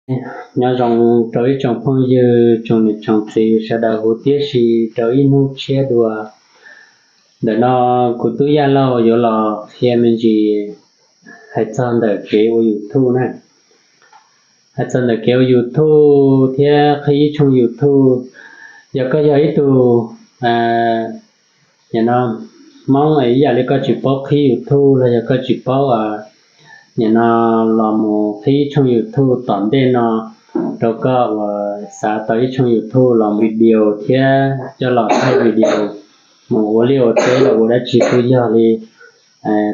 Nyob zoo rau ib tsoom phooj ywg, tsoom niam tsoom txiv sawv daws huv tib si rau ib hnub tshiab dua. Ntawm no kuv tub Yaj Lauj yuav los qhia me ntsis hais txog ntawm kev ua YouTube na. Hais txog ntawm kev ua YouTube thiab qhib ib tshooj YouTube. Yog koj yog ib tug, nim no, Hmoob ib yam li koj tsis paub qhib YouTube los yog koj tsis paub, nim no, los mus qhib ib tshooj YouTube tom ntej no, rau koj uas xav tau ib tshooj YouTube los video thiab coj los thaij video mus ua liaj ua teb los ua dab tsi twb yog li,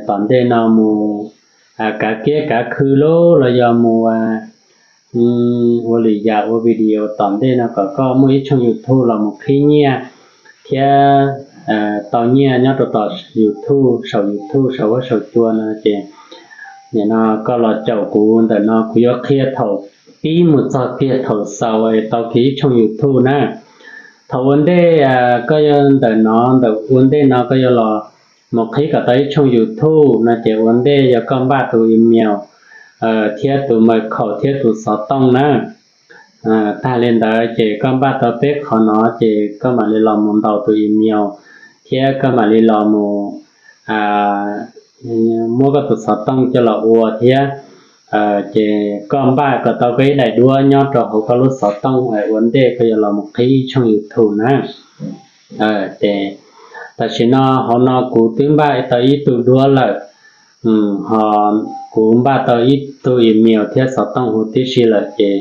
tom ntej no mus kav kiab kav khw lauj los yog mus ua lwm yam ua video tom ntej no kom koj muaj ib tshooj YouTube los mus qhib nyiaj thiab tau nyiaj nyob rau tom YouTube, saum YouTube, saum huab saum cua no ces nim no koj los caum kuv ntawm no, kuv yuav qhia thaum pib mus txog kiag thaum xaus es tau kiag ib tshooj YouTube na. Thaum ua ntej, koj yuav ntawm no, ntawm ua ntej no koj yuav los mus qhib kom tau ib tshooj YouTube no ces ua ntej yog koj npaj tus email thiab tus mật khẩu thiab tus xov tooj na. Tag li ntawd ces koj npaj tau peb qhov no ces koj mam li los mus ntaus tus email thiab koj mam li los mus muab koj tus xov tooj coj los ua thiab. Ces koj npaj kom tau koj ib daim duab nyob rau hauv koj lub xov tooj es ua ntej koj yuav los mus qhib ib tshooj YouTube na. Ces tam sim no hauv no kuv twb npaj tau ib tug duab lawm, ho kuv npaj tau ib tug email thiab xov tooj huv tib si lawm ces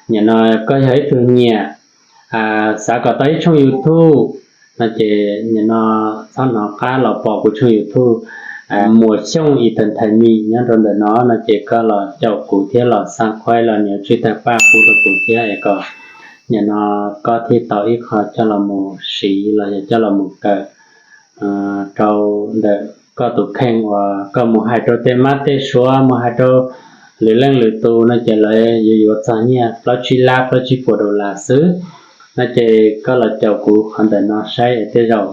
nim no koj yog ib tug nyiam xav kom tau ib tshooj YouTube no ces nim no txhob hnov qab los pom kuv tshooj YouTube Muas Xyooj Entertainment nyob rau ntawm no no ces koj los caum kuv thiab los subscribe los nias tswj tag paj pub rau kuv thiab es kom nim no koj thiaj tau ib qho coj los mus siv los yog coj los mus kawm rau ntawm koj tus kheej uas koj mus hais rau tej mab tej suav, mus hais rau lwm leej lwm tus no ces lawv yuav yuav txog nyiaj plaub tsib lab plaub tsib puas dollar xwb. No ces koj los caum kuv qhov ntawm no saib es tej zaum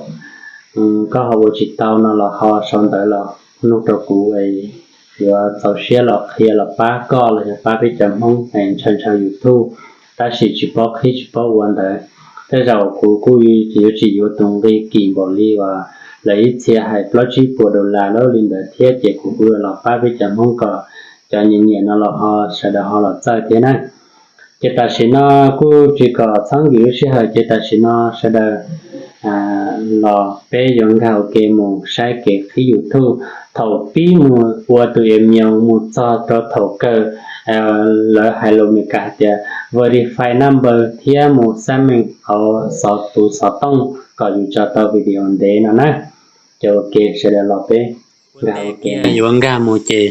koj ho ua tsis tau no los ho sau ntawv los nug rau kuv es yuav txaus siab los qhia los pab koj los yog pab peb cov Hmoob es ntshaw ntshaw YouTube tab sis tsis paub qhib tsis paub ua ntawd. Tej zaum kuv kuj yuav tsis yuav tus nqi kim npaum li uas lawv ib txhia hais plaub tsib puas dollar lawm li ntawd thiab ces kuv kuj yuav los pab peb cov Hmoob kom cov nyiam nyiam no los ho sawv daws ho los txawj thiab na. Ces tam sim no kuj tsis kom txhob nkim lub sij hawm ces tam sim no sawv daws los peb yuav nkag ua ke mus saib kev qhib YouTube thaum pib mus ua tus email mus txog rau thaum kawg lawv hais lus Meskas hais tias verify number thiab mus xác minh hauv xov, tus xov tooj kom yus tso tau video ntev no na. Ces ua ke sawv daws los peb yuav nkag mus ces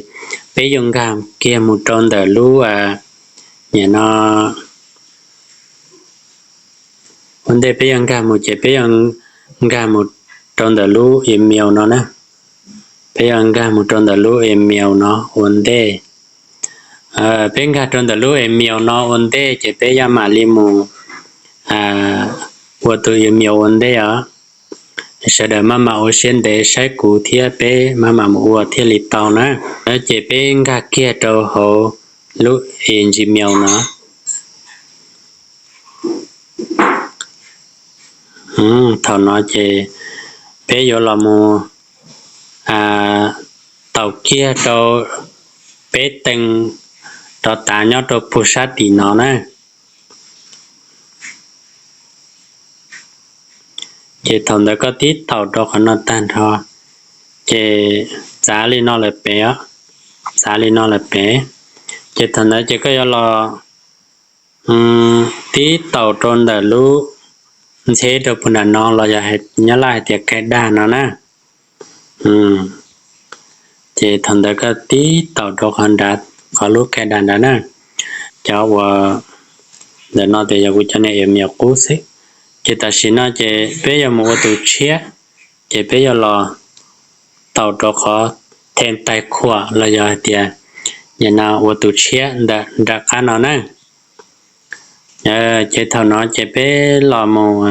peb yuav nkag kiag mus rau ntawm lub, nim no ua ntej peb yuav nkag mus ces peb yuav nkag mus rau ntawm lub email no na. Peb yuav nkag mus rau ntawm lub email no ua ntej. Peb nkag rau ntawm lub email no ua ntej ces peb yuav mam li mus ua tus email ua ntej os. Sawv daws maj mam ua siab ntev saib kuv thiab peb maj mam mus ua thiaj li tau na. Ces peb nkag kiag rau hauv lub Gmail no. Thaum no ces peb yuav los mus taus kiag rau peb tees rov tav nyob rau puag sab tim no na. Ces thaum ntawd koj tib taus rau qhov no tag nrho, ces txav li no lawm pem, txav li no lawm pem. Ces thaum ntawd ces koj yuav los tib taus rau ntawm lub ntxheb rau puag nram no los yog nyob Nyab Laj hais tias kai dag no na. Ces thaum ntawd koj tib taus rau qhov nrad, qhov lub kai dag nrad na. Cov uas ntawm no tias yog kuv cov niag email qub xwb. Ces tam sim no ces peb yuav mus ua tus tshiab, ces peb yuav los taus rau qhov thêm tài khoản los yog hais tias nim no ua tus tshiab ntawm nram qab no na. Ces thaum no ces peb los mus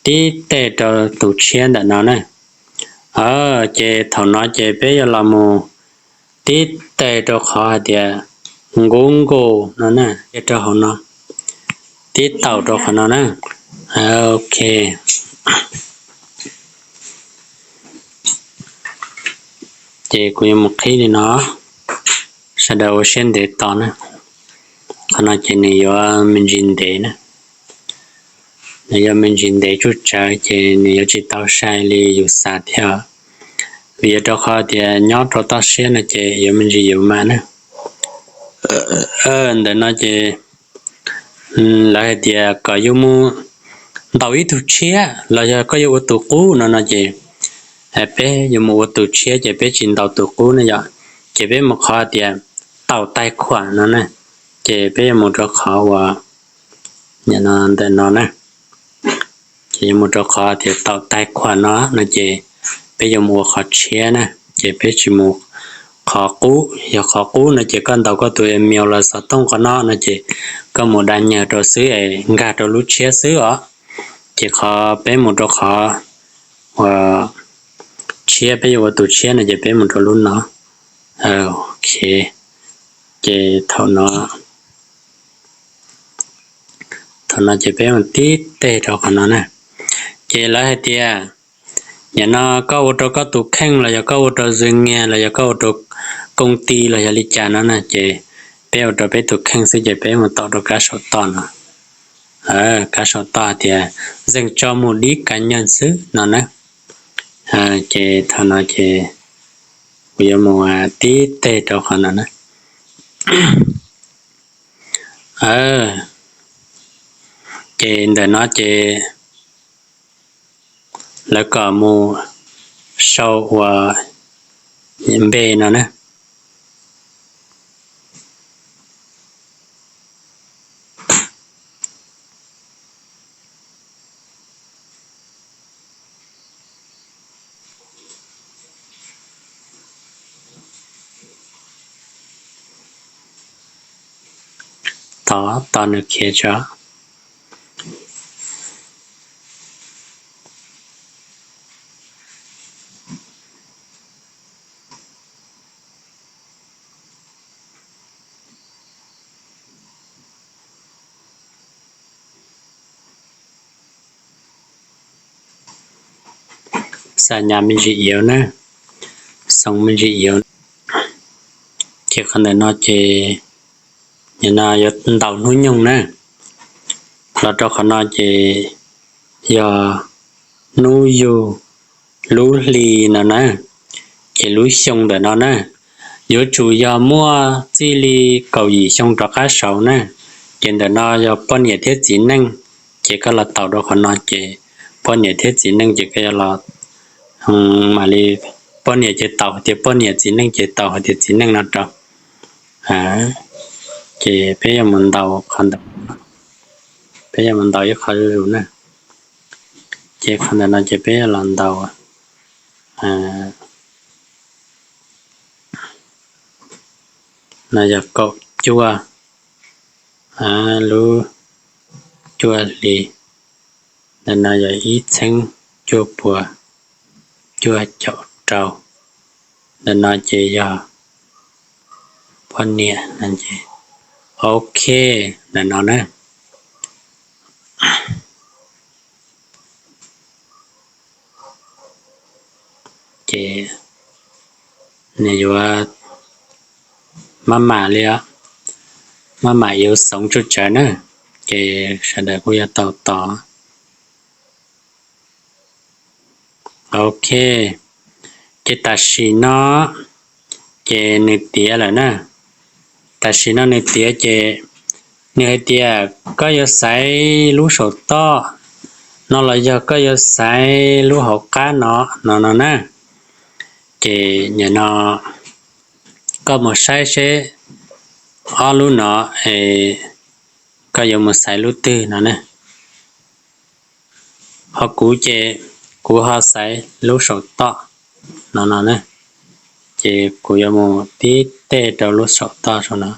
tib teg rau tus tshiab ntawm no na. Ces thaum no ces peb yuav los mus tib teg rau qhov hais tias Google no na, rau hauv no, tib taus rau qhov no na. Ok, ces kuv yuav mus qhib li no, sawv daws ua siab ntev tos na. Qhov no ces nws yuav me ntsis ntev na, nws yuav me ntsis ntev tsuj tsawv ces nws yuav tsis tau sai li yus xav thiab, vim yog rau qhov tias nyob rau toj siab no ces yuav me ntsis yuav mas na. Ntawm no ces lawv hais tias kom yuav mus ntaus ib tug tshiab los yog koj yuav ua tus qub no no ces peb yuav mus ua tus tshiab ces peb tsis ntaus tus qub ne yom, ces peb mus qhov tias taus tais khuam no na, ces peb yuav mus rau qhov uas ntawm no na, ces yuav mus rau qhov tias taus tais khuam no no ces peb yuav mus ua qhov tshiab na, ces peb tsis mus qhov qub. Yog qhov qub no ces koj ntaus koj tus email los xov tooj qhov no no ces koj mus da nyag rau xwb es nkag rau lub tshiab xwb os. Ces qhov peb mus rau qhov uas tshiab, peb yuav ua tus tshiab no ces peb mus rau lub no. Ok, ces thaum no, thaum no ces peb mus tib teg rau qhov no na. Ces lawv hais tias nim no koj ua rau koj tus kheej los yog koj ua rau zws nyiag los yog koj ua rau koo ti los yog li cas no na ces peb ua rau peb tus kheej xwb ces peb mus tom rau kab saum toj no. Kab saum toj hais tias zeej tso mus dib kas nyas xwb no na. Ces thaum no ces kuv yuav mus tib teg rau qhov no na. Ces ntawm no ces lawv kom mus sau ua npe no na. Tos, tos nws khiav tso. Xa nyas me ntsis iov na, xoo me ntsis iov. Ces qhov ntawm no ces nim no yuav ntaus hnub nyoog na. Los rau qhov no ces yog hnub yug lub hli no na, ces lub xyoo ntawm no na, yuav tsum yog muaj txij li kaum yim xyoo rov qab saud na. Ces ntawm no yog poj niam thiab txiv neej, ces koj los taus rau qhov no ces poj niam thiab txiv neej ces koj yuav los mam li, poj niam ces taus hais tias poj niam, txiv neej ces taus hais tias txiv neej no rau. Ces peb yuav mus ntaus qhov ntawm, peb yuav mus ntaus ib qho zuj zus na. Ces qhov ntawm no ces peb yuav los ntaus, no yog kaum cuaj lub cuaj hli, ntawm no yog ib txheeb cuaj puas cuaj caum rau, ntawm no ces yog poj niam no ces, ok, ntawm no na. Ces nws yuav maj mam li, maj mam yuav xoov tsuj tsawv na, ces sawv daws kuj yuav tau tos. Ok, ces tam sim no ces nws tiav lawm na. Tam sim no nws tiav ces nws hais tias koj yuav xaiv lub saum toj no los yog koj yuav xaiv lub hauv qab no, no no na. Ces nim no koj mus saib seb ob lub no es koj yuav mus xaiv lub twg no ne. Ho kuv ces kuv ho xaiv lub saum toj no no ne. Ces kuv yuav mus tib teg rau lub saum toj saum no.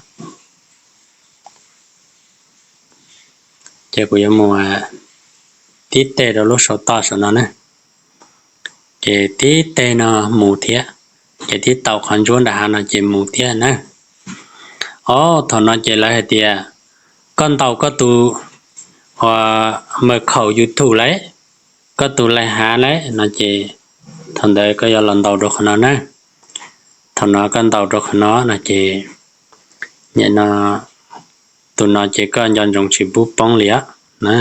Ces kuv yuav mus tib teg rau lub saum toj saum no ne. Ces tib teg no mus thiab, ces tib tau qhov ntsuab nram hav no ces mus thiab na. Ob, thaum no ces lawv hais tias koj ntaus koj tus mật khẩu YouTube lawm, koj tus lai hav lawm no ces thaum ntawd koj yuav los ntaus rau qhov no na. Thaum no koj ntaus rau qhov no no ces nim no tus no ces koj nco ntsoov tsis pub poob li os na.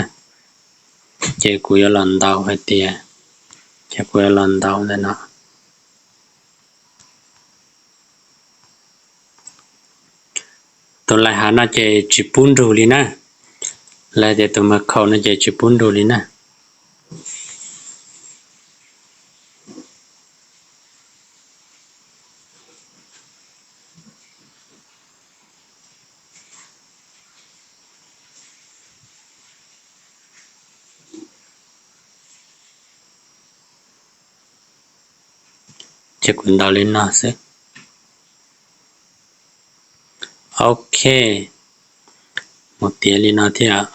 Ces kuv yuav los ntaus hais tias, ces kuv yuav los ntaus ntawm no. Tus lai hav no ces tsis pub nrug li na. Lawv tias tus mật khẩu no ces tsis pub nrug li na. Ces kuv ntaus li no xwb. Ok, mus tiav li no thiab.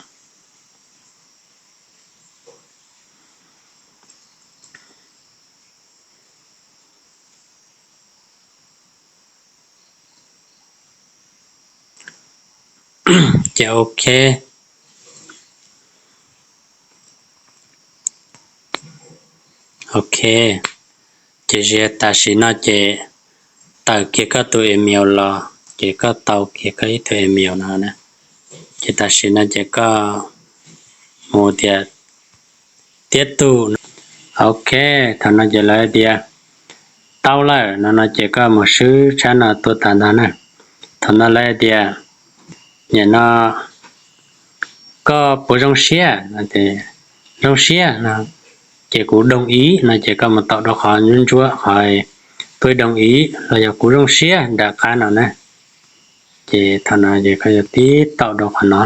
Ces ok. Ok, ces tam sim no ces tawm kiag koj tus email los, ces koj tau kiag koj ib tug email no na. Ces tam sim no ces koj mus tias tiếp tục. Ok, thaum no ces lawv tias tau lawm no no ces koj mus swb tshab no tuaj tas ntag na. Thaum no lawv tias nim no koj puas zoo siab, zoo siab no, ces kuv đồng ý no ces koj mus taum rau qhov ntsuab ntsuab qhov tôi đồng ý los yog kuv zoo siab nram qab no na. Ces thaum no ces koj yuav tib taum rau qhov no.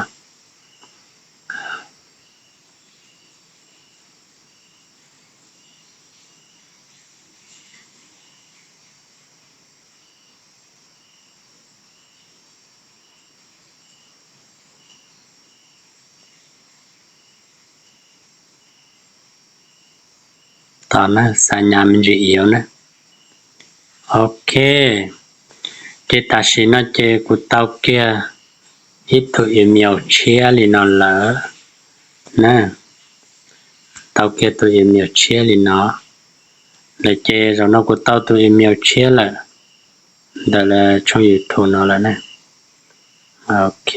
Tos na, xa nyas me ntsis ib na. Ok, ces tam sim no ces kuv tau kiag ib tug email tshiab li no lawm na. Tau kiag tus email tshiab li no lawm ces zaum no kuv tau tus email tshiab lawm ntawm lawv tshooj YouTube no lawm na. Ok,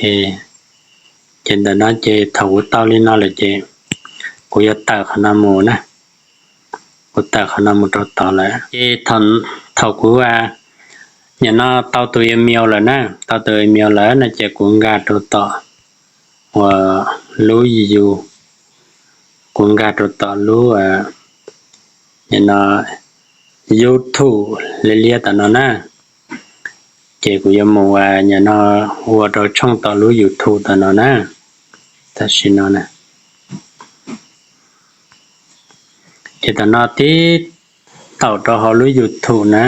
ces ntawm no ces thaum kuv tau li no lawm ces kuv yuav tawm qhov no mus na. Kuv tawm qhov no mus rau tod lawm ces thaum kuv nim no tau tus email lawm na, tau tus email lawm no ces kuv nkag rau tom uas lub you, kuv nkag rau tom lub nim no YouTube liab liab tom no na. Ces kuv yuav mus nim no ua rau tshooj tom lub YouTube tom no na. Tam sim no na, ces tom no tib taum rau hauv lub YouTube na.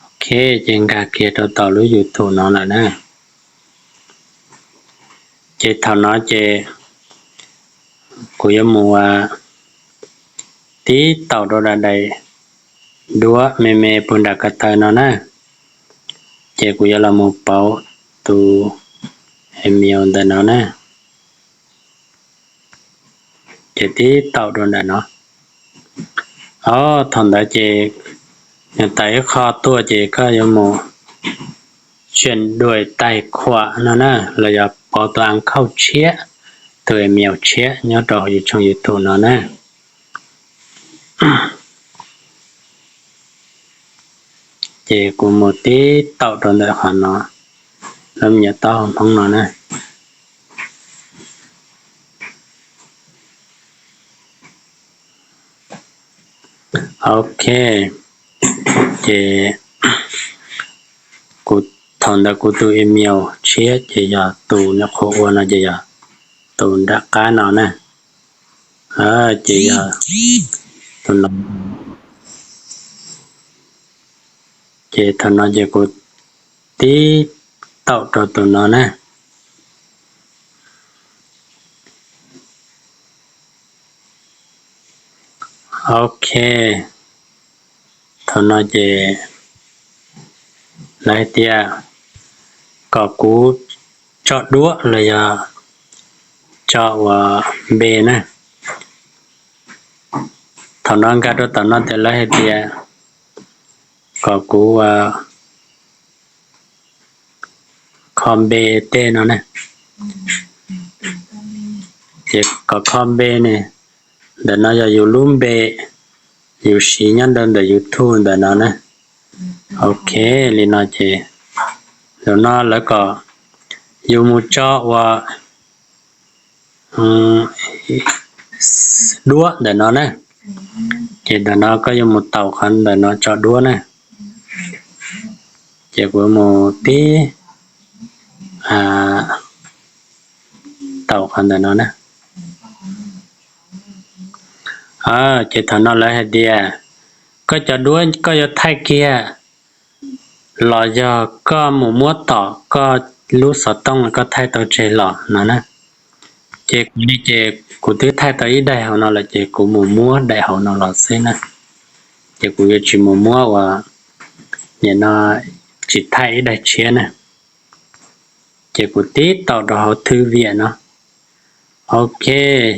Ok, ces nkag kiag rau tom lub YouTube no lawm na. Ces thaum no ces kuv yuav mus tib taum rau daim daim duab me me puag nram ko taw no na. Ces kuv yuav los mus pauv tus email ntawm no na. Ces tib taum rau ntawm no. Ob, thaum ntawd ces nws tawm ib qho tuaj ces koj yuav mus chuyển đổi tài khoản no na, los yog pauv tus account tshiab, tus email tshiab nyob rau hauv yus tshooj YouTube no na. Ces kuv mus tib taum rau ntawm qhov no, lub me nyuam taub hau Hmoob no na. Ok, ces kuv, thaum ntawd kuv tus email tshiab ces yog tus nyuam qhuav ua no ces yog tus nram qab no na. Ces yog tus no. Ces thaum no ces kuv tib taum rau tus no na. Ok, thaum no ces Lawv hais tias kom kuv tso duab los yog tso uas npe na. Thaum no nkag rau tom no tias lawv hais tias kom kuv uas kho npe tej no na. Ces kom kho npe ne, ntawm no yog yus lub npe yus siv nyob rau ntawm YouTube ntawm no na. Ok, li no ces zaum no lawv kom yus mus tso ua duab ntawm no na. Ces ntawm no koj yuav mus taus qhov ntawm no tso duab na. Ces kuv mus tib taus qhov ntawm no na. Ces thaum no lawv hais tias koj cov duab koj yuav thaij kiag los yog koj mus muab tom koj lub xov tooj koj thaij tau tseg los no na. Ces kuv li ces kuv twb thaij tau ib daim hauv no lawm ces kuv mus muab daim hauv no los xwb na. Ces kuv yuav tsis mus muab uas nim no tsis thaij ib daim tshiab na. Ces kuv tib taus rau hauv thư viện no. Ok,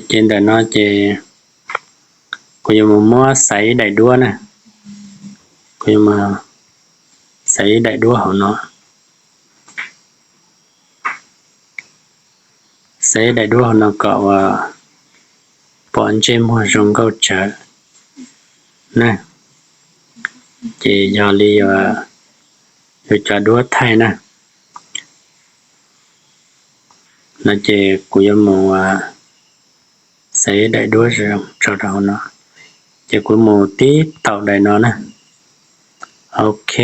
ces ntawm no ces kuv yuav mus muab xaiv ib daim duab na. Kuv yuav mus xaiv ib daim duab hauv no. Xaiv ib daim duab hauv no kom uas pom ntsej muag zoo nkauj tsawv na. Ces yog li yuav cov duab thaij na. No ces kuv yuav mus xaiv ib daim duab zoo tso rau hauv no. Ces kuv mus tib taus daim no na. Ok,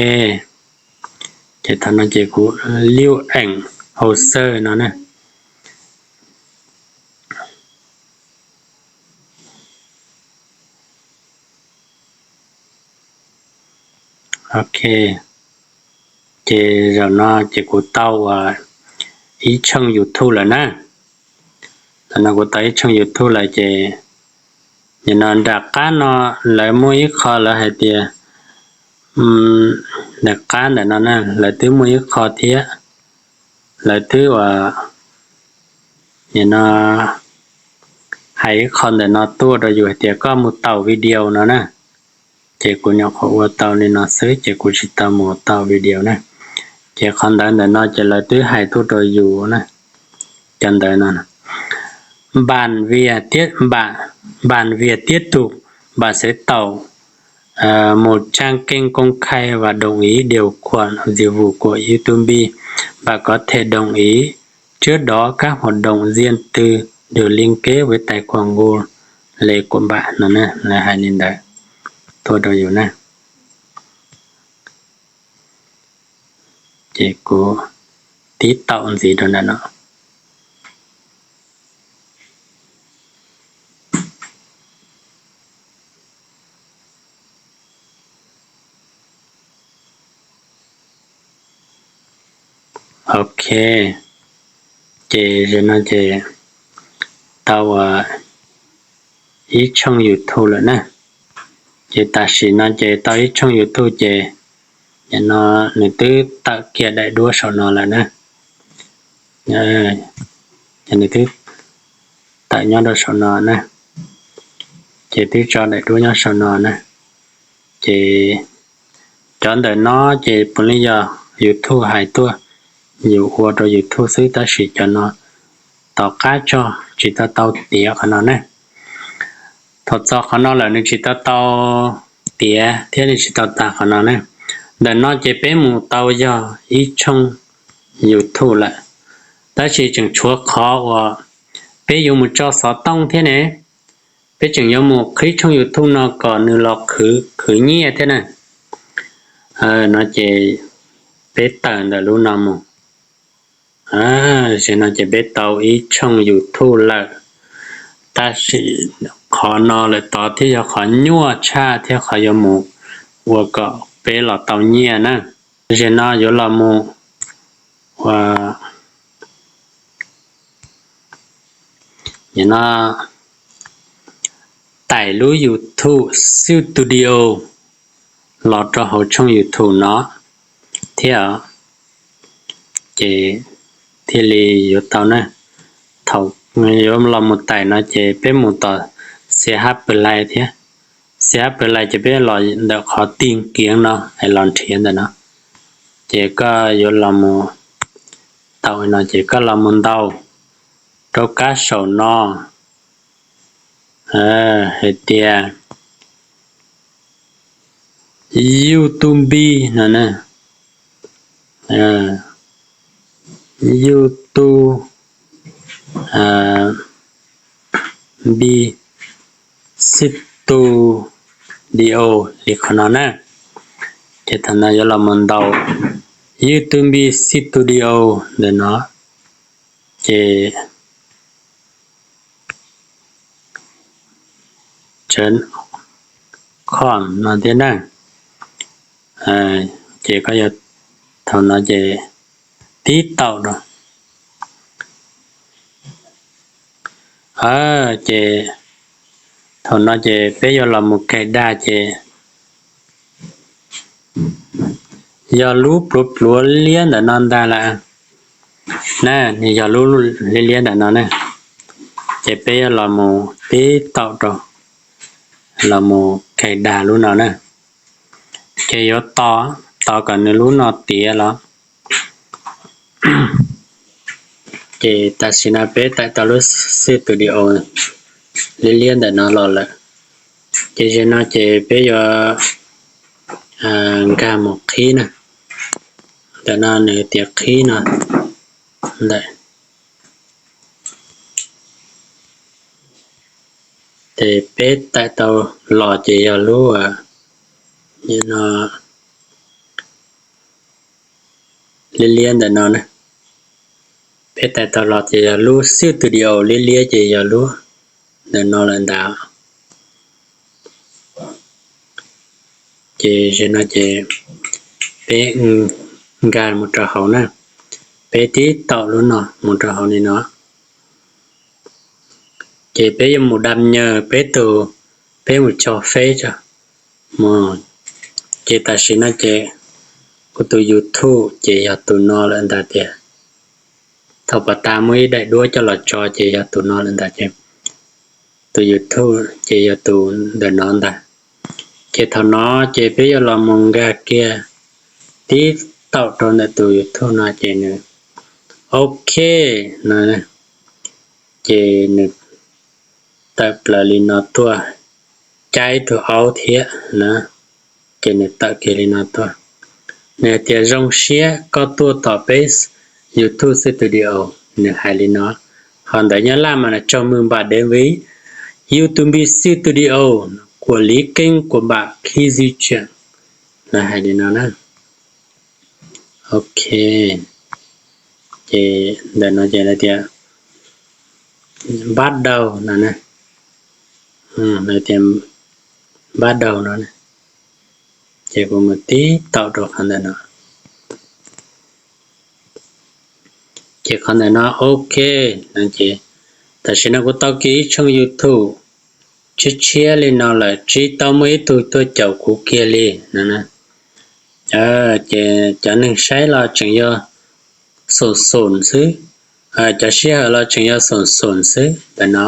ces thaum no ces kuv lưu ảnh hồ sơ no na. Ok, ces zaum no ces kuv tau ua ib tshooj YouTube lawm na. Zaum no kuv tau ib tshooj YouTube lawm ces nim no nram qab no lawv muaj ib qho lawv hais tias nram qab ntawm no na lawv twb muaj ib qho thiab. Lawv twb ua nim no hais ib qho ntawm no tuaj rau yus hais tias koj mus taus video no na. Ces kuv nyuam qhuav ua tau li no xwb ces kuv tsis tau mus taus video na. Ces qhov ntawd ntawm no ces lawv twb hais tuaj rau yus na. Cov ntawd no, bạn Việt tiếp, bạn, bạn Việt tiếp tục, bạn sẽ tạo một trang kênh công khai và đồng ý điều khoản dịch vụ của YouTube. Bạn có thể đồng ý trước đó các hoạt động riêng tư được liên kết với tài khoản Google của bạn no na. Lawv hais li ntawd tuaj rau yus na. Ces kuv tib taus ntxiv rau ntawm no. Ok, ces zaum no ces tau ua ib tshooj YouTube lawm na. Ces tam sim no ces tau ib tshooj YouTube ces nim no nws twb tawm kiag daim duab saum no lawm na. Ces nws twb tawm nyob rau saum no na. Ces twb tso daim duab nyob saum no na. Ces cov ntawm no ces puav leej yog YouTube hais tuaj, yus ua rau YouTube xwb tab sis cov no tom qab tso tsis tau tau tiav qhov no na. Thaum txog qhov no lawm nws tsis tau tau tiav thiab nws tsis tau tas qhov no na. Ntawm no ces peb mus tau yog ib tshooj YouTube lawm, tab sis tseem tshuav qhov uas peb yuav mus tso xov tooj thiab ne. Peb tseem yuav mus qhib tshooj YouTube no kom nws los khwv nyiaj thiab na. No ces peb tawm ntawm lub no mus. Tam sim no ces peb tau ib tshooj YouTube lawm, tab sis qhov no lawm tod thiab yog qhov nyuaj tshaj thiab qhov yuav mus ua kom peb los tau nyiaj na. Tam sim no yuav los mus ua nim no tải lub YouTube Studio los rau hauv tshooj YouTube no. thiab, ces thiaj li yuav tau na. Thaum yuav los mus tais no ces peb mus tom xia hab pw lai thiab. Xia hab pw lai ces peb los ntawm qhov ti kiv no es los nrhiav ntawm no. Ces koj yuav los mus tau no ces koj los mus ntaus rau kab saum no hais tias YouTube no na, YouTube Studio li qhov no na. Ces thaum no yuav los mus ntaus YouTube Studio ntawm no, ces tseem com no thiab na. Ces koj yuav, thaum no ces tib taum rau. Ces thaum no ces peb yuav los mus kaim dag ces yog lub pluav pluav liab ntawm no ntag lawm na, nws yog lub liab liab ntawm no na. Ces peb yuav los mus tib taum rau, los mus kaim dag lub no na. Ces yuav tos, tos kom nws lub no tiav los. Ces tam sim no peb tawm tau lub Studio liab liab ntawm no los lawm. Ces zaum no ces peb yuav nkag mus qhib na. Ntawm no nws tias qhib no ntawm. Ces peb tawm tau los ces yog lub no liab liab ntawm no na. Peb tawm tau los ces yog lub Studio liab liab ces yog lub ntawm no lawm ntag. Ces zaum no ces peb nkag mus rau hauv na. Peb tib taum lub no mus rau hauv li no. Ces peb yuav mus dam nyawg peb tus, peb mus tso feb tso. Ces tam sim no ces kuv tus YouTube ces yog tus no lawm ntag tiag. Thaum pas tas muaj ib daim duab coj los tso ces yog tus no lawm ntag ces tus YouTube ces yog tus ntawm no ntag. Ces thaum no ces peb yuav los mus nkag kiag tib taum rau ntawm tus YouTube no ces nws ok no, ces nws tawm plaws li no tuaj, caij tus aub thiab na, ces nws tawm kiag li no tuaj. Nws hais tias zoo siab koj tuaj tom peb YouTube Studio, nws hais li no. Ho ntawv Nyab Laj mas nws tsaug mws npam dev vib YouTube Studio, của lý kênh của bạn khi di chuyển, nws hais li no na. Ok, ces ntawm no ces lawv tias npab daug no, lawv tias npab daug no, ces kuv mus tib taum rau qhov ntawm no. Ces qhov ntawm no ok no ces tam sim no kuv tau kiag ib tshooj YouTube tshiab tshiab li no lawm, tsis tau muaj ib tug tuaj caum kuv kiag li no. Ces cov neeg saib los tseem yog xoom xoom xwb, cov sij hawm los tseem yog xoom xoom xwb ntawm no.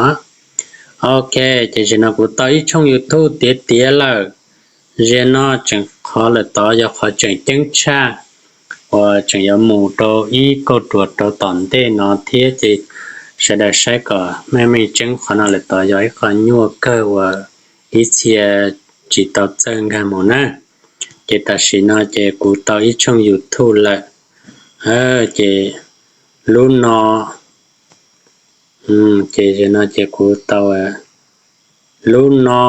Ok, ces zaum no kuv tau ib tshooj YouTube tiav tiav lawm. Zaum no tseem qhov lawm tod yog qhov tseem ceeb tshaj uas tseem yuav mus rau ib kauj ruam rau tom ntej no thiab ces sawv daws saib kom meej meej tseeb qhov no lawm tod yog ib qho nyuaj kawg uas ib txhia tsis tau txawj nkag mus na. Ces tam sim no ces kuv tau ib tshooj YouTube lawm. Ces lub no, ces zaum no ces kuv tau lub no,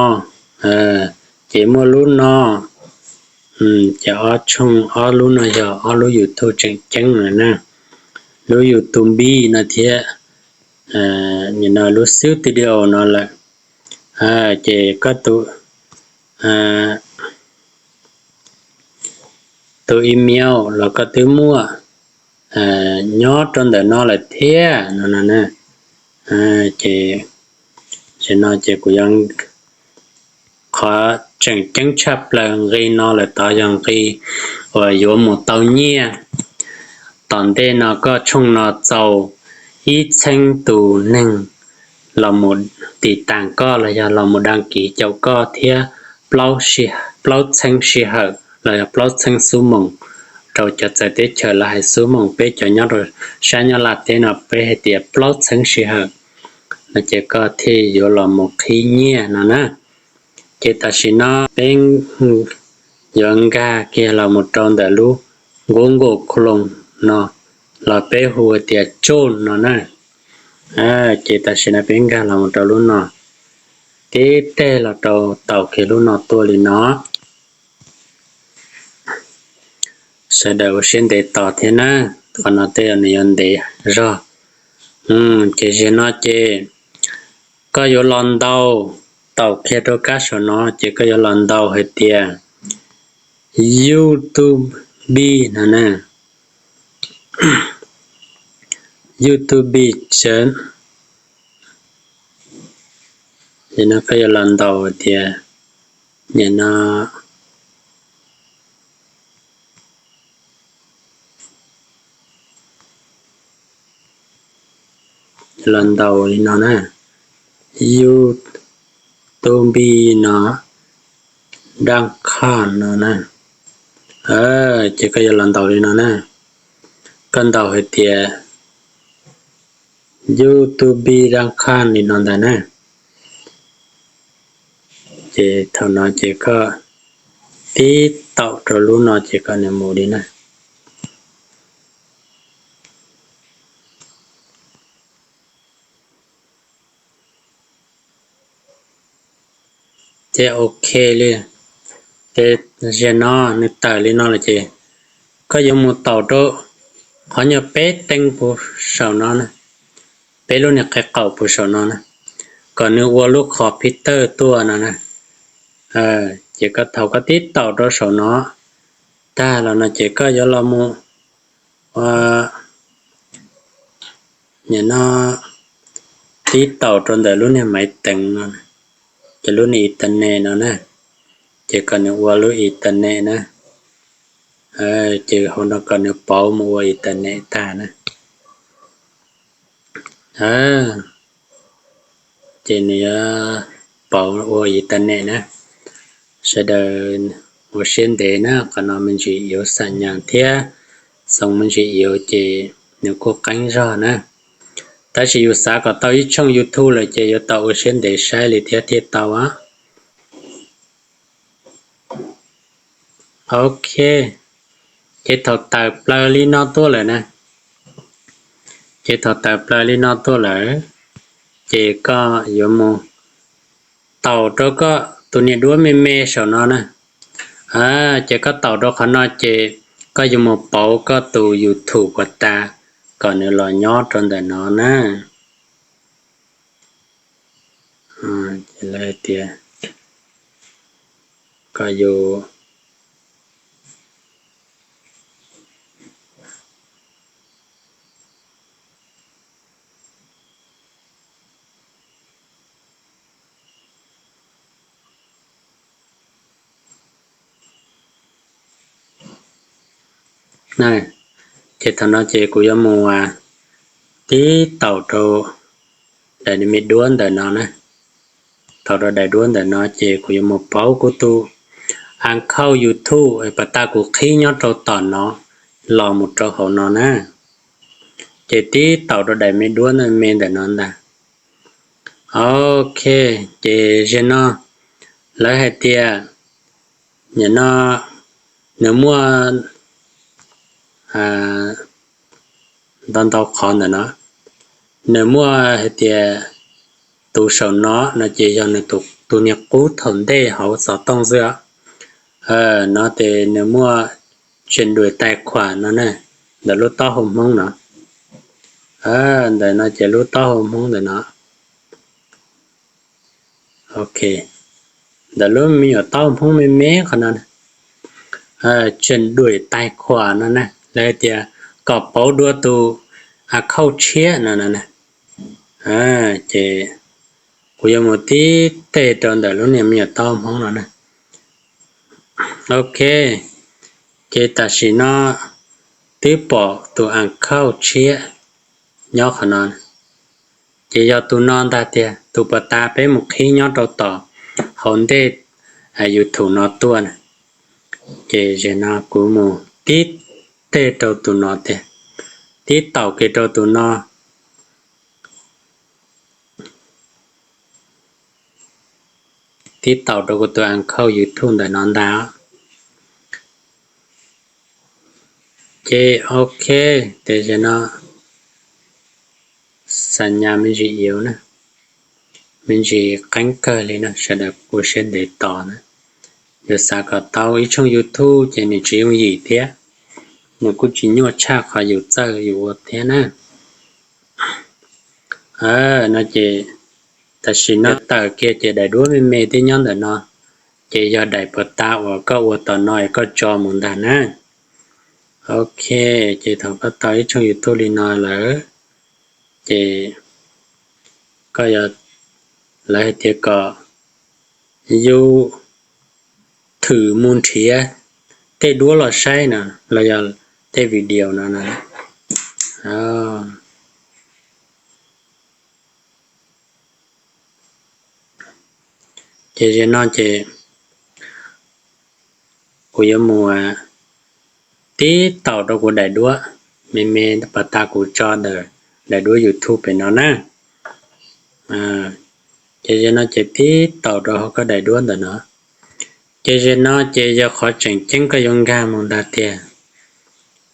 ces muaj lub no, ces ob tshooj ob lub no yog ob lub YouTube tseem ceeb lawm na. Lub YouTube Npib no thiab, nim no lub Studio no lawm. Ces koj tus, tus email los koj twb muaj nyob rau ntawm no lawm thiab no no na. Ces zaum no ces kuv yuav, qhov tseem ceeb tshaj plaws nqi no lawm tod yog nqi uas yuav mus tau nyiaj. Tom ntej no koj tshooj no txaus ib txheeb tus neeg los mus tiv tas koj los yog los mus dag kiv caum koj thiab plaub txheeb sij hawm los yog plaub txheeb xuab moos. Rau cov txawv teb chaws lawv hais xuab moos, peb cov nyob rau sab Nyab Laj teb no peb hais tias plaub txheeb sij hawm no ces koj thiaj yuav los mus qhib nyiaj no na. Ces tam sim no peb yuav nkag kiag los mus rau ntawm lub Google Chrome no los peb hu tias Chrome no na. Ces tam sim no peb nkag los mus rau lub no, tib teg los rau taus kiag lub no tuaj li no. Sawv daws ua siab ntev tos thiab na, qhov no tej zaum nws yuav ntev zog. Ces zaum no ces koj yuav los ntaus, taus kiag rau kab saum no ces koj yuav los ntaus hais tias YouTube no na, YouTube. Ces no koj yuav los ntaus hais tias, no los ntaus li no na, YouTube no, dab khaj no na. Ces koj yuav los ntaus li no na, koj ntaus hais tias YouTube dab khaj li no ntag na. Ces thaum no ces koj tib taum rau lub no ces kom nws mus li na. Ces ok li, ces zaum no nws tawm li no lawm ces koj yuav mus taus rau qhov nyuag peb teev puv saum no na, peb lub niag qe qaum puv saum no na, kom nws ua lub computer tuaj no na. Ces koj thaum koj tib taum rau saum no tag los no ces koj yuav los mus ua, no tib taum rau ntawm lub niag maiv teev no, ces lub niag internet no na, ces kom nws ua lub internet na. Ces hauv no kom nws pauv mus ua internet tag na. Ces nws yuav pauv ua internet na. Sawv daws ua siab ntev na, qhov no me ntsis yuav xam nyas thiab xoo me ntsis yuav ces nws kuj qeeb zog na. Tab sis yus xav kom tau ib tshooj YouTube lawm ces yuav tau ua siab ntev saib li thiab thiaj tau. Ok, ces thaum tawm plaws li no tuaj lawm na, ces thaum tawm plaws li no tuaj lawm, ces koj yuav mus taus rau koj tus niag duab me me saum no na. Ces koj taus rau qhov no ces koj yuav mus pauv koj tus YouTube uas tas kom nws los nyob rau ntawm no na. Ces lawv hais tias koj yuav Ces thaum no ces kuv yuav mus tib taum rau daim me duab ntawm no na. Taum rau daim duab ntawm no ces kuv yuav mus pauv kuv tus account YouTube pas tas kuv qhib nyob rau tom no los mus rau hauv no na. Ces tib taum rau daim me duab me ntawm no ntag. Ok, ces zaum no lawv hais tias, no nws muaj ntau ntau qhov ntawm no. Nws muaj hais tias tus saum no no ces yog nws tus niag qub thaum ntej hauv xov tooj xwb. No ces nws muaj tseem duim tais khuam no na, ntawm lub taub hau Hmoob no. Ntawm no ces lub taub hau Hmoob ntawm no. Ok, ntawm lub me nyuam taub hau Hmoob me me qhov no, tseem duim tais khuam no na, lawv hais tias kom pauv dua tus account tshiab no na. Ces kuv yuav mus tib teg rau ntawm lub niag me nyuam taub hau Hmoob no na. Ok, Ces tam sim no twb pom tus account tshiab nyob qhov no, ces yog tus no ntag tiag, tus puas tas peb mus qhib nyob rau tom hauv ntej YouTube no tuaj na. Ces zaum no kuv mus tib teg rau tus no tiag, tib taum kiag rau tus no, tib taum rau kuv tus account YouTube ntawm no ntag. Ces ok, ces zaum no xam nyas me ntsis yuav na, me ntsis qeeb kawg li na, sawv daws ua siab ntev tos na. Yus xav kom tau ib tshooj YouTube ces nws tsis yooj yim thiab, nws kuj tsis nyuaj tshaj qhov yus txawj yus ua thiab na. No ces tam sim no tawm kiag ces daim duab me me twb nyob ntawm no, ces yog daim puas tas uas koj ua tom no es koj tso mus ntag na. Ok, ces thaum koj tau ib tshooj YouTube li no lawm, ces koj yuav, lawv hais tias kom yus thwm mus nrhiav tej duab los saib no, los yog tej video no na. Ces zaum no ces kuv yuav mus tib taum rau kuv daim duab me me puas tas kuv tso ntawm daim duab YouTube pem no na. Ces zaum no ces tib taum rau hauv koj daim duab ntawm no. Ces zaum no ces yog qhov tseem ceeb koj yuav nkag mus ntag tiag.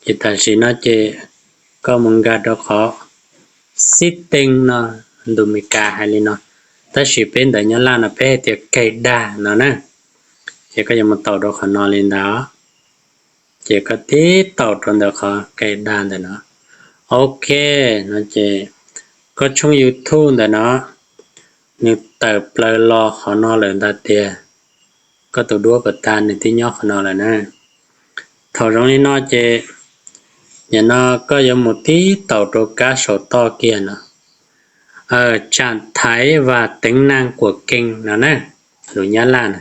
Ces tam sim no ces koj mus nkag rau qhov setting no, ntu Meskas hais li no, tab sis peb ntawv Nyab Laj no peb hais tias cài đặt no na. Ces koj yuav mus taum rau qhov no li ntawd, ces koj tib taum rau ntawm qhov cài đặt ntawm no. Ok, no ces koj tshooj YouTube ntawm no nws tawm plaws los qhov no lawm ntag tiag. Koj tus duab puas tas nws twb nyob qhov no lawm na. Thaum zoo li no ces nim no koj yuav mus tib taum rau kab saum toj kiag no, chạm thẻ và tính năng của kênh no na, lus Nyab Laj na.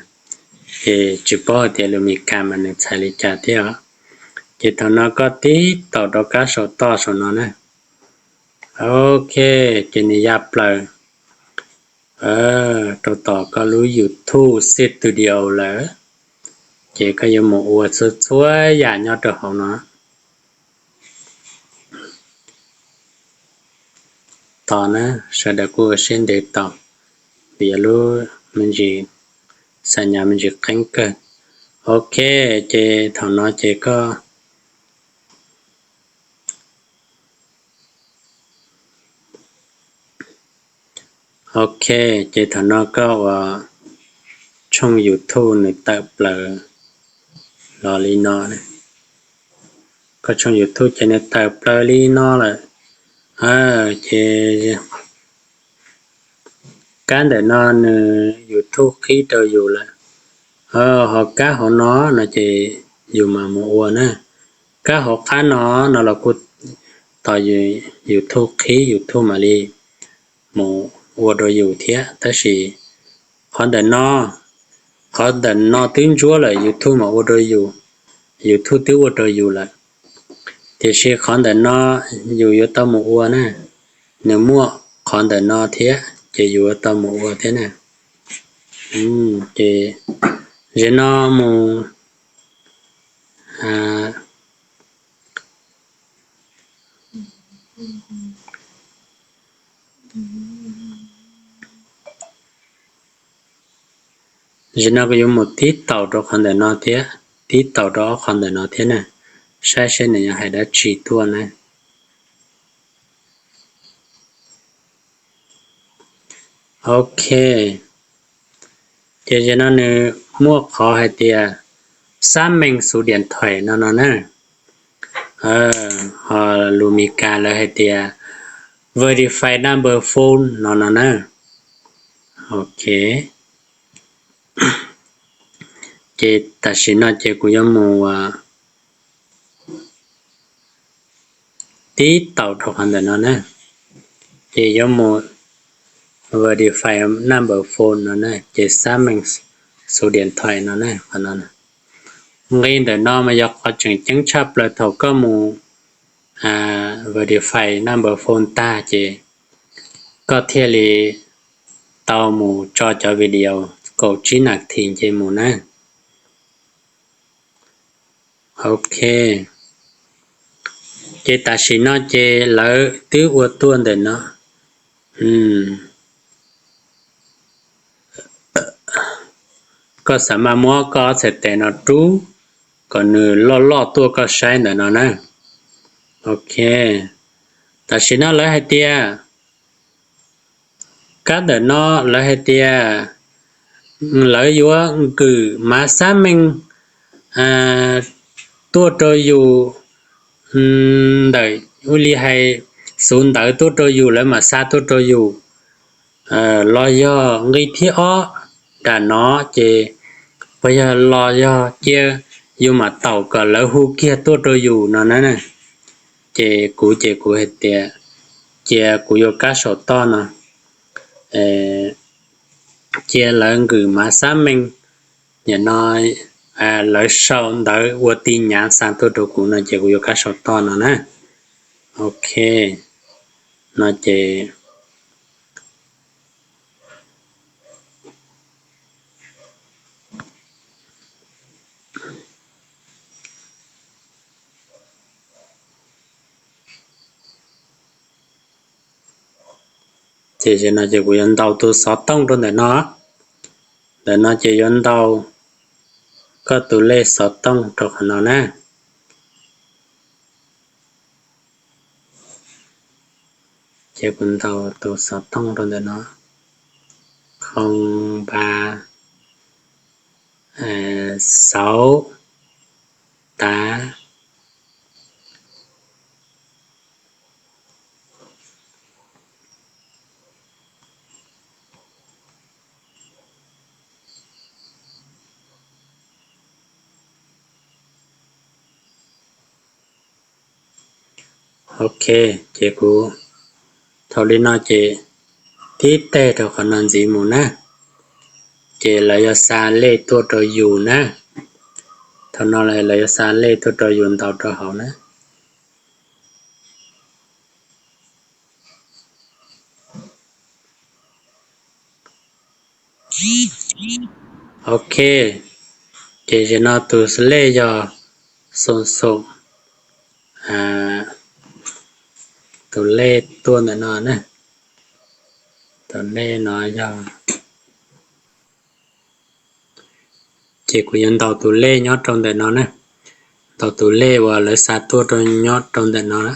Ces tsis paub hais tias lus Meskas mas nws txhais li cas thiab os. Ces thaum no koj tib taum rau kab saum toj saum no na. Ok, ces nws ya plaws rau tom koj lub YouTube Studio lawm. Ces koj yuav mus ua txhua txhua yam nyob rau hauv no. Tos na, sawv daws kuj ua siab ntev tos, vim yog lub me ntsis xam nyas me ntsis qeeb kawg. Ok, ces thaum no ces koj Ok, ces thaum no koj ua tshooj YouTube nws tawm plaws los li no. Koj tshooj YouTube ces nws tawm plaws li no lawm. Ces kab ntawm no nws YouTube qhib rau yus lawm. Ho kab hauv no no ces yus mam mus ua na. Kab hauv qab no no los kuj tos YouTube qhib, YouTube mam li mus ua rau yus thiab. Tab sis qhov ntawm no, qhov ntawm no twb ntsuab lawm YouTube mam ua rau yus, YouTube twb ua rau yus lawm. Tiam sis qhov ntawm no yus yuav tau mus ua na, nws muaj qhov ntawm no thiab ces yus yuav tau mus ua thiab na. Ces zaum no mus Zaum no kuv yuav mus tib taus rau qhov ntawm no thiab, tib taus rau ob qhov ntawm no thiab na, saib seb nws yuav hais dab tsi tuaj na. Ok, ces zaum no nws muaj qhov hais tias xác minh số điện thoại no no na, ho lus Meskas lawv hais tias verify number phone no no na. Ok, ces tam sim no ces kuv yuav mus tib taus rau qhov ntawm no na, ces yuav mus verify number phone no na, ces xác minh số điện thoại no na, qhov no na. Nqi ntawm no mas yog qhov tseem ceeb tshaj plaws thaum koj mus verify number phone tag ces koj thiaj li tau mus tso cov video kaum tsib nas this nce mus na. Ok, ces tam sim no ces lawv twb ua tuaj ntawm no. Koj xav mas muab koj ob txhais tes no rub kom nws loj loj tuaj koj saib ntawm no na. Ok, tam sim no lawv hais tias, kab ntawm no lawv hais tias lawv yuav nkwm mav xab meej tuaj rau yus ntawm, ua li hais xuv ntawv tuaj rau yus lawv mam xa tuaj rau yus los yog nqi thib ob nram no ces puas yog los yog cia yus mam taum kom lawv hu kiag tuaj rau yus no na. Ces kuv ces kuv hais tias cia kuv yuav kab saum toj no, cia lawv nkwm mav xab meej, nim no lawv sau ntawv ua ti nyav xa tuaj rau kuv no ces kuv yuav kab saum toj no na. Ok, no ces ces no ces kuv yuav ntaus tus xov tooj rau ntawm no. Ntawm no ces yuav ntaus koj tus lej xov tooj rau qhov no na. Ces kuv ntaus tus xov tooj rau ntawm no, không ba sáu tám. Ok, ces kuv thaum li no ces tib teg rau qhov no ntxiv mus na, ces lawv yuav xa lej tuaj rau yus na. Thaum no lawv yuav xa lej tuaj rau yus ntaus rau hauv na. Ok, ces no tus lej yog xoo xoo, tus lej tuaj ntawm no na, tus lej no yog, ces kuv yuav ntaus tus lej nyob rau ntawm no na, ntaus tus lej uas lawv xa tuaj rau nyob rau ntawm no na.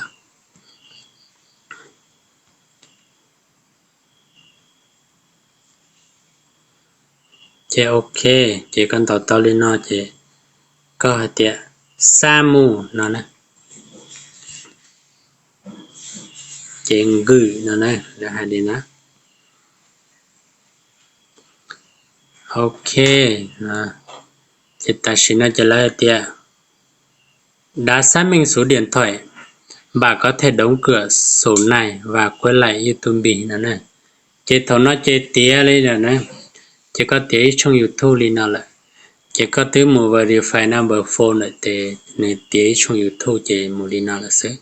Ces ok, ces koj ntaus tau li no ces koj hais tias xa mus no na, ces nkwm no na, lawv hais li na. Ok, ces tam sim no ces lawv hais tias đã xác minh số điện thoại, bạn có thể đóng cửa sổ này và quay lại YouTube no na. Ces thaum no ces tiav li lawm na, ces koj tiav ib tshooj YouTube li no lawm, ces koj twb mus verify number phone lawm ces nws tiav ib tshooj YouTube ces mus li no lawm xwb.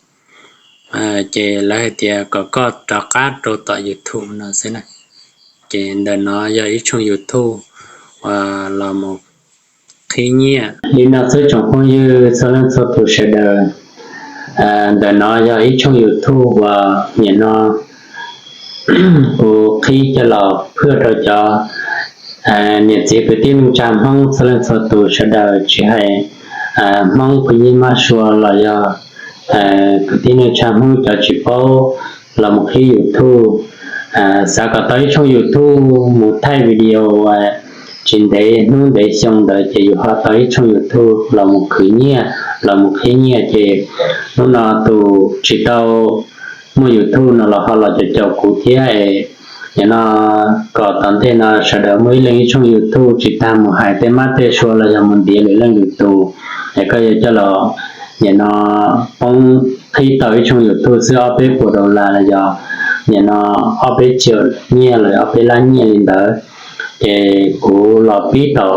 Ces lawv hais tias kom koj rov qab rau tom YouTube no xwb na. Ces ntawm no yog ib tshooj YouTube uas los mus qhib nyiaj. Li no xwb tsoom phooj ywg txhua leej txhua tus sawv daws, ntawm no yog ib tshooj YouTube uas nim no kuv qhib coj los phwaj rau cov niam txiv kwv tij neej tsa Hmoob txhua leej txhua tus sawv daws, tsis hais Hmoob phooj ywg mab sua los yog kwv tij neej tsa Hmoob cov tsis paub los mus qhib YouTube, xav kom tau ib tshooj YouTube mus thaij video uas tsis ntev hnub ntev xyoo ntawd ces yus ho tau ib tshooj YouTube los mus khwv nyiaj, los mus qhib nyiaj. Ces hnub no tus tsis tau muaj YouTube no los ho los caum caum kuv thiab es, nim no kom tom ntej no sawv daws muaj ib leeg ib tshooj YouTube tsis tas mus hais tej mab tej sua los yog mus ntiav lwm leej lwm tus, es koj yuav coj los nim no poob qhib tau ib tshooj YouTube xwb ob peb puas dollar los yog nim no ob peb triệu nyiaj los ob peb lab nyiaj li ntawd. Ces kuv los pib tau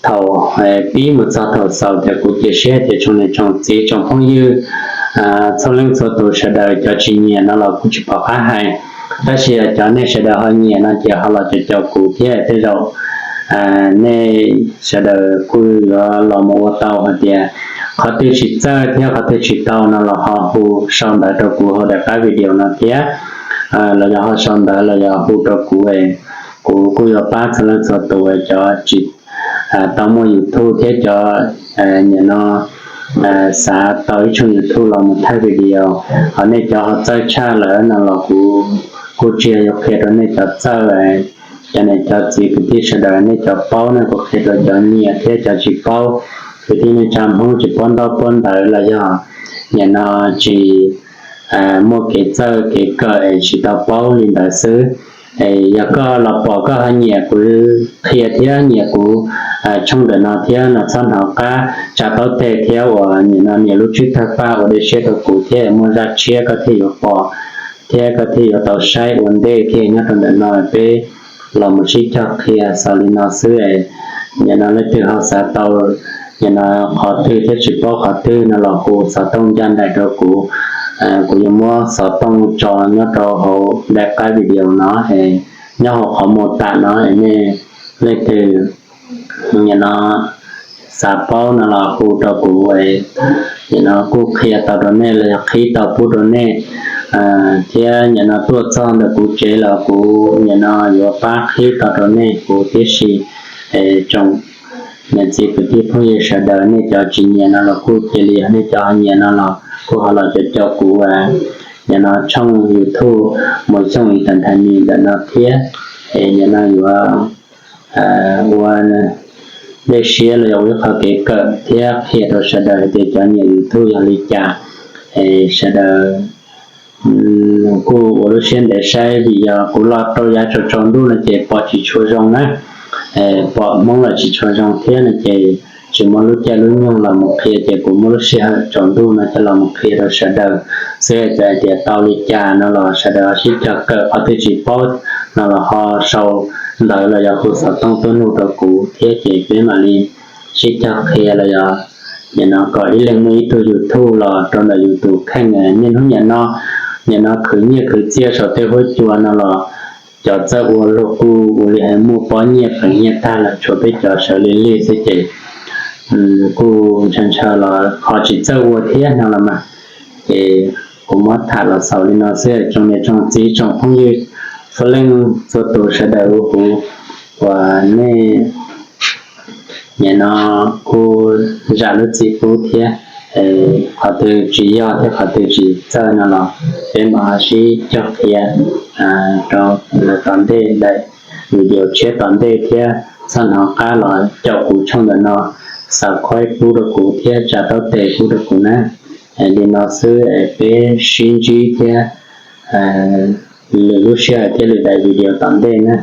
thaum pib mus txog thaum xaus tias kuv cia siab tias tsoom niam tsoom txiv tsoom phooj ywg txhua leej txhua tus sawv daws cov tsis nyiam no los kuv tsis pom qab hais, tab sis cov nej sawv daws ho nyiam no ces ho los caum caum kuv thiab tej zaum nej sawv daws kuj yuav los mus ua tau hais tias qhov twg tsis txawj thiab qhov twg tsis tau no los ho hu sau ntawv rau kuv hauv daim qab video no thiab, los yog ho sau ntawv los yog hu rau kuv, kuv kuj yuav pab txhua leej txhua tus cov tsis tau muaj YouTube thiab cov nim no xav tau ib tshooj YouTube los mus thaij video. Ho nej cov ho txawj tshaj lawm no los kuv kuj tsis yog yuav qhia rau nej cov txawj, cov niam cov txiv kwv tij sawv daws nej cov paub no kuv qhia rau cov nyiam thiab cov tsis paub. Kwv tij neej tsa Hmoob tsis paub ntaub paub ntawv los yog nim no tsis muaj kev txawj kev kawm es tsis tau paub li ntawd xwb. Yog koj los pom koj ho nyiam kuv qhia thiab nyiam kuv tshooj ntawm no thiab no txhob hnov qab tsa taub teg thiab uas nim no nias lub tswb tawg paj ua dej siab rau kuv thiab muaj zaj tshiab koj thiaj yuav pom thiab koj thiaj yuav tau saib ua ntej thiab nyob rau ntawm no peb los mus sib cog qhia xaus li no xwb. Nim no leej twg ho xav tau nim no qhov twg thiab tsis paub qhov twg no los hu xov tooj ncaj nraim rau kuv, kuv yuav muab xov tooj tso nyob rau hauv daim qab video no, nyob hauv qhov mos tas no es nej leej twg nim no xav paub no los hu rau kuv, nim no kuj qhia tau rau nej los yog qhib tau pub rau nej, thiab nim no tuaj txog ntawm kuv tsev los kuv nim no yuav pab qhib tau rau nej kuv tib si. Tsoom niam txiv kwv tij phooj ywg sawv daws nej cov tsis nyiam no los kuj cia li yog nej cov nyiam no los kuj ho los caum caum kuv nim no tshooj YouTube Mus Xyooj Ib Tag Nthais Nis ntawm no thiab. Es nim no yuav ua dej siab los yog ua ib qho kev kawm thiab qhia rau sawv daws hais tias cov nyiam YouTube yog li cas. Es sawv daws kuj ua lub siab ntev saib vim yog kuv los rau yav tsaus tsaus ntuj no ces pom tsis tshua zoo na, pom Hmoob los tsis tshua zoo thiab no ces tsis muaj lub caij lub nyoog los mus qhia ces kuv muab lub sij hawm tsaus ntuj no coj los mus qhia rau sawv daws xwb. Txawm hais tias tau li cas no los sawv daws sib cog kawm, qhov twg tsis paub no los ho sau ntawv los yog hu xov tooj tuaj nug rau kuv thiab ces peb mam li sib cog qhia los yog nim no kom ib leeg muaj ib tug YouTube los rau ntawm yus tus kheej. Niaj hnub nim no, nim no khwv nyiaj khwv txiaj saum tej huab cua no los cov txawj ua luag kuj ua li hais muaj pob nyiaj pleev nyiaj tag lawm, tshuav peb cov sawv lig lig xwb ces kuj ntshaw ntshaw los ho tsis txawj ua thiab no los mas. Ces kuv muab tham los xaus li no xwb tsoom niam tsoom txiv tsoom phooj ywg txhua leej txhua tus sawv daws uas nej nim no kuj zam lub txim pub thiab, qhov twg tsis yog thiab qhov twg tsis txawj no los peb mam ho sib cog qhia rau lawv tom ntej daim video tshiab tom ntej thiab txhob hnov qab los caum kuv tshooj ntawm no, subscribe pub rau kuv thiab tsa taub teg pub rau kuv na. Li no xwb es peb sib ntsib thiab lwm lub sij hawm thiab lwm daim video tom ntej na.